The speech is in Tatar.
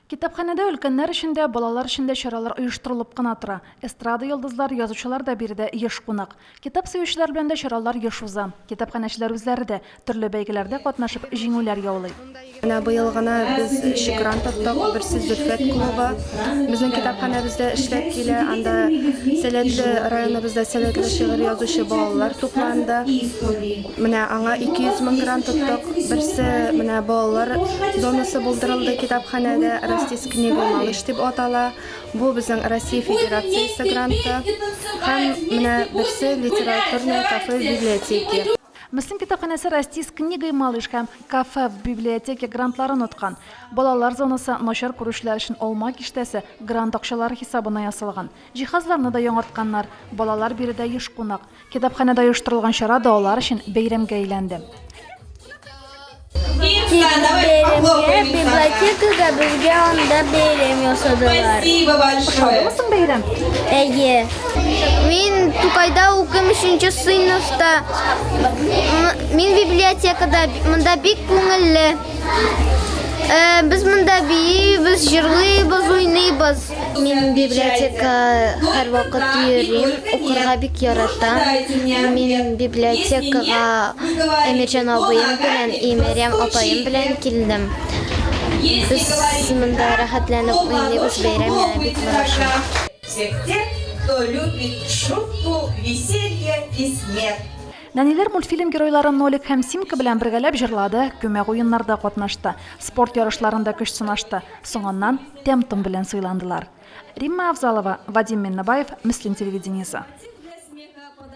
Китапханәдә өлкәннәр өчен дә, балалар өчен дә чаралар оештырылып кына тора. Эстрада йолдызлары, язучылар да биредә еш кунак. Китап сөючеләр белән дә чаралар еш уза. Китапханәчеләр үзләре дә, төрле бәйгеләрдә катнашып, җиңүләр яулый. Менә быел гына без өч грант оттык. Берсе Зөлфәт клубы безнең китапханәбездә эшләп килә. Анда сәләтле, районыбызда сәләтле шигырь язучы балалар тупланды. Менә аңа 200 мең грант оттык. Берсе менә балалар зонасы булдырылды китапханәдә, Расти с книгой, малыш дип атала. Бу безнең Россия Федерациясе гранты. Һәм менә берсе Литературное кафе в библиотеке. Мөслим китапханәсе Расти с книгой, малыш һәм Кафе в библиотеке грантларын откан. Балалар зонасы, начар күрүчеләр өчен алма киштәсе грант акчалары хисабына ясалган. Җиһазларны да яңартканнар. Балалар биредә еш кунак. Китапханәдә оештырылган чара да алар өчен бәйрәмгә әйләнде. Бәйрәмгә библиотекада безгә анда бәйрәм ясадылар. Ошадымы соң бәйрәм? Әйе. Мин Тукайда укыйм өченче сыйныфта. Мин библиотекада, монда бик күңелле. Э, без монда биибез, җырлыйбыз, уйныйбыз. Мин библиотека һәрвакыт йөрим, укырга бик яратам. Мин библиотекага Әмирҗан абыем белән и Мәрьям апаем белән килдем. Без монда рәхәтләнеп уйныйбыз, бәйрәм миңа бик ошый. Всех тех, кто любит шутку, веселье и смех. Нәниләр мультфильм геройлары Нолик һәм Симка белән бергәләп җырлады, күмәк уеннарда катнашты, спорт ярышларында көч сынашты. Соңыннан тәм-том белән сыйландылар. Римма Авзалова, Вадим Миннебаев, Мөслим телевидениесе.